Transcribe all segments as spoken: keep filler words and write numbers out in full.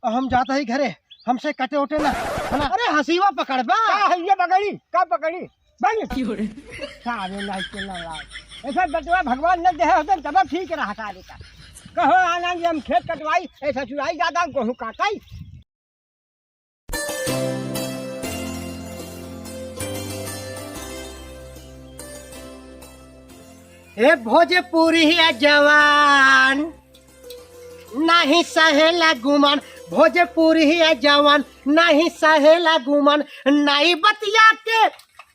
हम जात ही घरे, हमसे कटे उटे ना, है ना? अरे हसीवा पकड़बा। का हसीवा पकड़ी? का पकड़ी? बनी। सारे नाई के ना लाए। ऐसा बटवा भगवान न देहे होते तब ठीक रहा सारे का। कहो आनंद हम खेत कटवाई, ऐसा चुराई ज्यादा गेहूं काटाई। ए भोजपुरिया जवान, नाही सहेला गुमान, भोजपुरिया जवान, नाही सहेला गुमान, नाही बतिया के,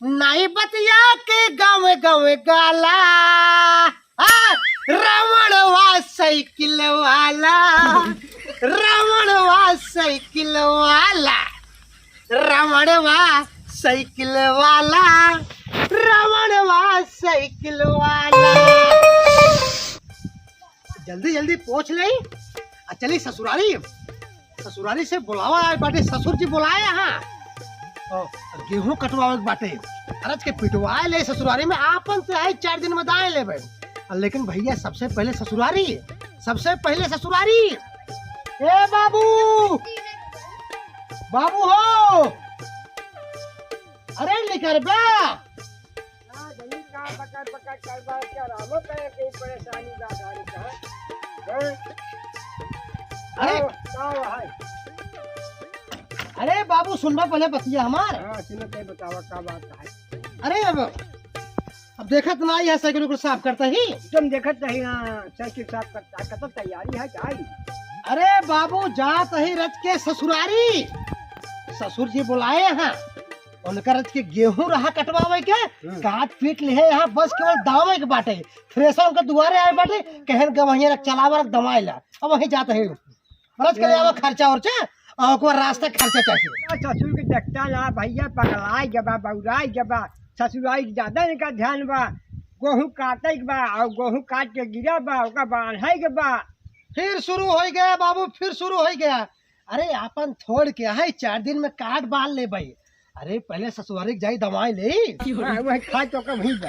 नाही बतिया के गाँव गाँव गाला। आ, रावणवा साइकिल वाला, रावणवा साइकिल वाला, रावणवा साइकिल वाला, रावणवा साइकिल वाला। जल्दी जल्दी पोंछ ले, आ चली ससुरारी। ससुरारी से बुलावा आए बाटे, ससुर जी बुलाए हैं। ओ, गेहूं कटवावे के बाटे। अरज के पिटवाए ले ससुरारी में, आपन से आई चार दिन में दाए लेबे। आ लेकिन भैया, सबसे पहले ससुरारी, सबसे पहले ससुरारी। ए बाबू, बाबू हो, अरे निकरबा। हाँ, जमीन कहाँ बकर बकर करबा, क्या रामो करे के परेशानी बा, सारे कहाँ? हैं? अरे! का, का है? अरे बाबू, सुनबा पहले बतिया हमार। हाँ, सुनो, तय बतावा, का बात है? अरे अब, अब देखत ना, यह साइकिल को साफ करता ही। तुम देखत नहीं, हाँ, साइकिल साफ करता, कतब तैयारी है, का आई? अरे बाबू, जात ही रच के ससुरारी, ससुर जी बुलाए हैं। उनका रच के गेहूं रहा कटवावे के, हम्म। काट पीट लिहे यहाँ, बस केवल दावे के बाटे। थ्रेसर उनके दुआरे आए बाटे, कहन गवहिया रख चलावा रख दवाई ला। अब वहीं जात है, रच के ले आवा खर्चा उर्चा, और ओकर रास्ता खर्चा चाहिए। ससुर के देखता ना भैया, पगलाई गबा, बौराई गबा, ससुराई के ज्यादा इनका ध्यान बा। गेहूं काटे के बा, और गेहूं काट के गिरा बा, ओका बांधे के बा। फिर शुरू हो गया बाबू, फिर शुरू हो गया। अरे, आपन थोड़ के है, चार दिन में काट बाल ले भाई। अरे, पहले ससुरारी के जाई दवाई ले। हाँ, वही खाए तो का वही बा।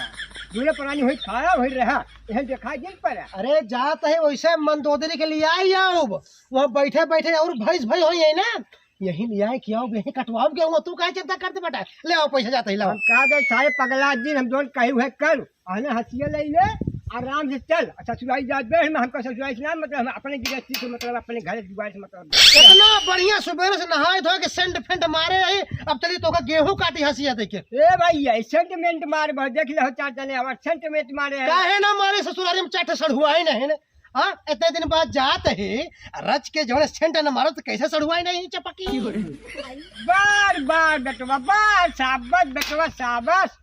दूल्हे परानी वही खाया, वही रहा। यही देखा दिन पर। अरे, जात है वैसे मंदोदरी के लिए आई आऊब। वहाँ बैठे बैठे और भैंस भई होई है ना, यही ले आए कि आऊब, यही कटवाऊब के हुआ। तू काहे चिंता करते बेटा? ले आओ पैसा जाता ही, लाओ। हम कहा दे सारे पगला दिन हम जोन कही हुए कल। अहने हंसिया ले ले, आराम से चल। अच्छा, ससुराई जात बे, हम, हमका ससुराई से ना मतलब, हम अपने गृहस्थी से मतलब, अपने घर दुआर से मतलब। इतना बढ़िया सुबेरे से नहाए धोए के सेंट फेंट मारे आई, अब चली तोका गेहूं काटी हंसिया देके। ए भैया, सेंट मेंट मार बा, देख ले हो चार जने हमार सेंट मेंट मारे हैं। काहे ना मारे ससुरारी में चार ठे सड़हुआ ही नहीं ने। हाँ, इतने दिन बाद जात है, रच के जौन सेंट न मारो तो कैसे सड़हुआ ही नहीं चपकी। बार बार बेटवा, बार शाबाश बेटवा, शाबाश।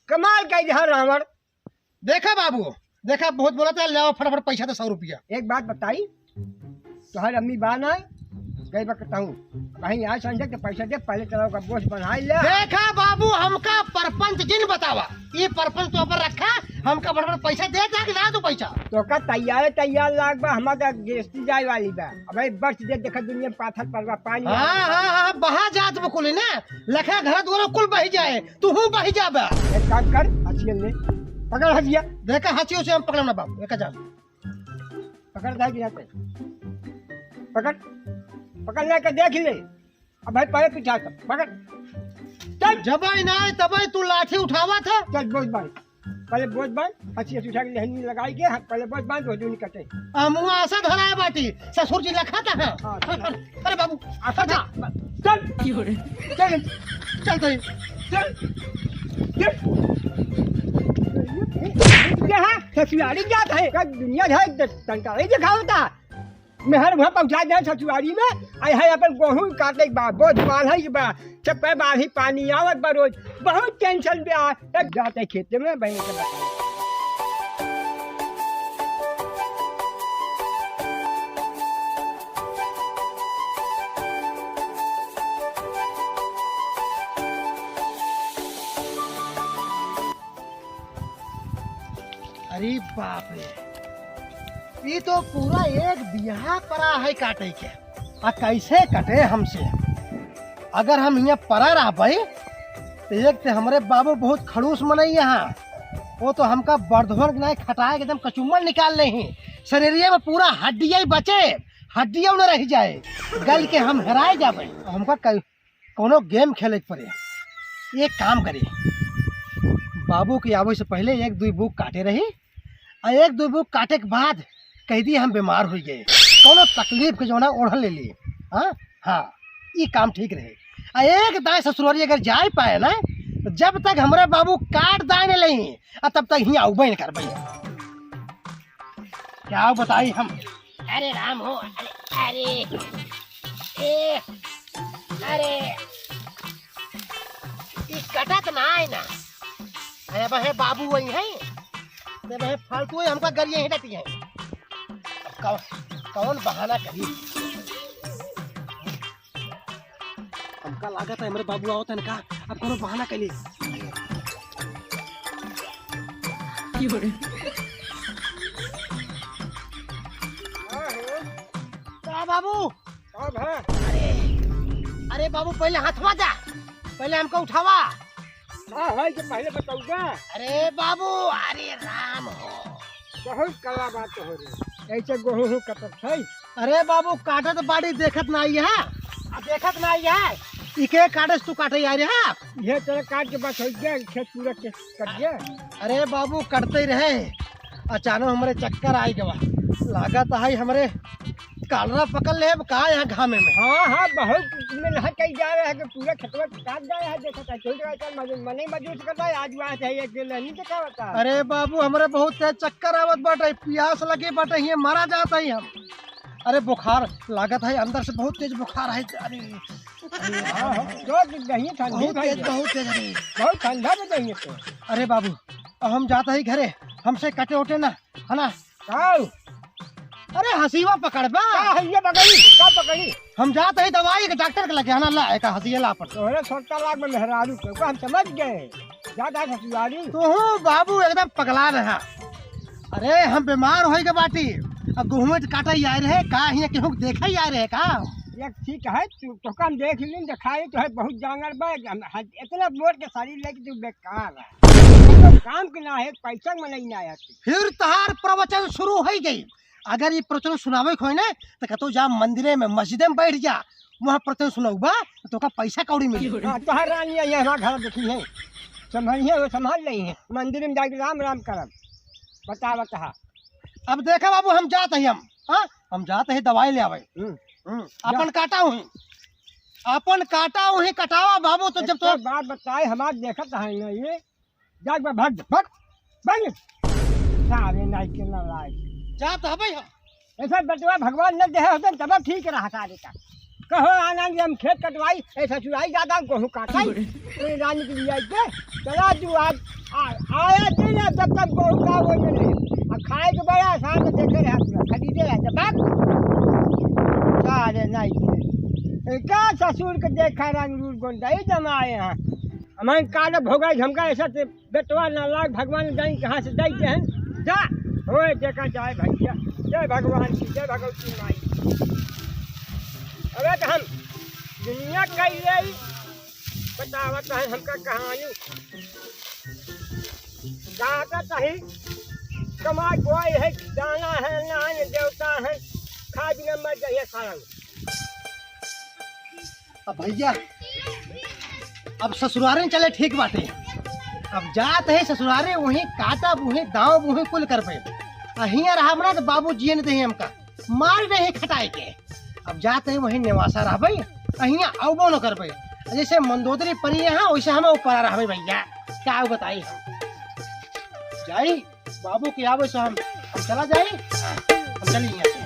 कमाल कइ दिहा रावण। देखा बाबू, देखा बहुत बोलत है, ले आओ फटाफट पैसा दे सौ रुपया। एक बात बताई, तोहर अम्मी बा ना, गई बा कहूँ, कहीं आज संजय के पैसा दे, पहले चला ओका बोझ बनाई ले। देखा बाबू, हमका परपंच जिन बतावा, ये परपंच तो ऊपर रखा, हमका फटाफट पैसा दे, दे कि ना तू पैसा। तोका तैयार तैयार लाग बा, हमार गिरस्ती जाए वाली बा। अबे बच दे, देखा दुनिया में पाथर पड़वा पानी। हाँ, हाँ, हाँ, बहा जात बकुल ना, लखा घर दुआर कुल बही जाए, तू हूँ बही जाबा। एक काम कर, हंसिया ले, पकड़ हंसिया। देखा हंसिया उसे हम पकड़म ना बाबू, एक जान। पकड़ दे गिरा के। पकड़, पकड़ ले के देख ले। अब भाई पहले पीछा कर, पकड़। चल। जबई ना आए तबई तू लाठी उठावा था। चल बोझ बांध। पहले बोझ बांध, अच्छी अच्छी उठा के लेहनी लगाई के, हाँ, पहले बोझ बांध, वो जून कटे। आ, मुआ आशा धराए बाटी, ससुर जी लखा था, हाँ। हाँ, चल। अरे बाबू, आशा अच्छा। था। चल। चल। चल तो ही। चल। चल। ये है, ससुरारी जात है, का दुनिया है, द-, टंटा नहीं दिखावता। मेहर वहाँ पहुँचा दे ससुरारी में, आई है अपन गेहूं काटे के बा, बोझ बांधे के बा, सब पे बाढ़ी पानी आवत बा रोज, बहुत टेंशन पे आ, एक जाते खेते में बहन के बताओ। अरे बाप रे, ई तो पूरा एक बियाह परा है काटे के। आ कैसे कटे हमसे? अगर हम हियाँ परा रहबै, तो एक ते हमरे बाबू बहुत खड़ूस मनई यहाँ, वो तो हमका बर्धवन के नाई खटाए के एकदम कचुम्मल निकाल ले ही। शरीरिया में पूरा हड्डिया ही बचे, हड्डियों न रह जाए, गल के हम हेराए जाबे। हमका कई कोनो गेम खेले के पड़े। एक काम करी, बाबू के आवे से पहले एक दुई बूक काटे रही, आ एक दुई बूक काटे के बाद कह दी हम बीमार हो गए, कोनो तकलीफ के जौना ओढ़ ले ली। हाँ, हाँ, ई काम ठीक रहे। आ एक दाएं ससुरारी अगर जाए पाए ना, तो जब तक हमरे बाबू काट दाए न लें, आ तब तक ही आउबे न करबे। क्या बताई हम? अरे राम हो, अरे, अरे, ए, अरे, ई कटत ना है ना। अरे बहे बाबू वही है, अरे बहे फालतू है, हमका गरिया ही डटी है। अब कौ-, कौन बहाना करी? हमका लागत है हमरे बाबू आवत है ना का, अब कोनो बहाना कैली। का बाबू? का भा? अरे, अरे बाबू, पहले हथवा दा, पहले हमका उठावा। का है कि पहले बताऊंगा? अरे बाबू, अरे राम हो। बहुत कला बात हो रही। ऐसे गोहूं हूं कटत है। अरे बाबू, काटत बाड़ी देखत ना आई है, आ देखत ना आई है। इके काटस तू काटे आ रहा। ये तेरे काट के बस हो गया, खेत पूरा के कट गया। अरे बाबू, कटते ही रहे, अचानक हमरे चक्कर आई गवा, लागत है हमरे कालरा पकड़ ले, अब का यहाँ घामे में? हाँ, हाँ, बहुत मेहनत कई जा रहे हैं कि पूरा खेतवा काट जा रहा है, देखा था, चल रहा है, चल, मजदूर, मने मजदूर से करता है, आज वहाँ से एक दिन नहीं देखा होता। अरे बाबू, हमरे बहुत तेज चक्कर आवत बाटे, प्यास लगी बाटे, ये मरा जात है हम। अरे बुखार लागत है, अंदर से बहुत तेज बुखार है। अरे, अरे, हाँ, हाँ, तो नहीं ठंडी बहुत भाई तेज, है। बहुत तेज, अरे। बहुत ठंडा भी नहीं है तो। अरे बाबू, अब हम जाता ही घरे, हमसे कटे उटे ना, है ना? काऊ? अरे हसीवा पकड़बा। का है ये पकड़ी? का पकड़ी? हम जात है दवाई के डॉक्टर के लगे, है ना? ला, एक हसीवा ला अपन। तोहरे सत्तर लाख में मेहरारू के, ओका हम समझ गए। जा, जा ससुरारी। तू बाबू एकदम पगला रहा। अरे हम बीमार होई के बाटी, अब गोहुए काटा ही आए रहे का, हियाँ केहू के देखा ही आए रहे का? एक ठीक है, तू तो काम देख लीन, दिखाई तो है बहुत जांगर बा, हम, हम, इतना मोट के शरीर लेके तू बेकार है। तो काम के ना है, पैसा में नहीं ना आया तू। फिर तहार प्रवचन शुरू हो गई। अगर ये प्रवचन सुनावे के होई ना, तो कतो जा मंदिरे में, मस्जिदे में बैठ जा, वहाँ प्रवचन सुनौबा, तो का पैसा कौड़ी मिली। हाँ, तोहर रानी है, यहाँ घर देखी है, संभाली है, वो संभाल रही है, मंदिर में जाके राम राम करब, बतावा कहा। अब देखा बाबू, हम जात ही हम, हाँ, हम जात ही दवाई ले आवे। हम्म। हम्म, जा। अपन काटा हुई, अपन काटा हुई कटावा बाबू, तो जब तो एक बात बताए, हमार देखत है ना ये, जाग बा, भाग, भाग, भाग। सारे नाई के नालायक। जात हबै हम। ऐसा बटवा भगवान ने देहे होते तब ठीक रहा सारे का। कहो आनंद हम खेत कटवाई, ऐसा चुराई ज्यादा गोहूं काटाई। अरे। कोई रानी के लिए आइए, चला तू आज, आ, आया दिन है जब तक गोहूं का वो नहीं। अब खाए के बड़ा आसान में देखे रहा पूरा, खरीदे रहा, जब बात। सारे नाई के। ए, का ससुर के देखा रंग रूप गोंडा, ये जमाए हैं। हमारे काल भोगा झमका ऐसा ते बेटवा नालायक भगवान जाई कहाँ से जाई के हैं? जा, होए देखा जाए भैया। जय भगवान की, जय भगवती माई। अबे तो हम दुनिया का यही बतावत है हमका कहानी। गाता सही, कमाई कोई है, दाना है, नान देवता है, खा बिना मर जाइए सारा। अब भैया, अब ससुरारे चले ठीक बाटे। अब जात है ससुरारे, वहीं काटब, वहीं दाव, वहीं कुल करबे। आ हियाँ रहब ना तो बाबू जिए न देही हमका, मार देही खटाए के। अब जात है वहीं नेवासा रहबे, आ हियाँ अउबो न करबे। जैसे मंदोदरी परी यहाँ, वैसे हम ऊपर रहबे भैया। क्या बताई हम? जाई, बाबू के आवे से हम, हम चला जाई, हम चली यहाँ से।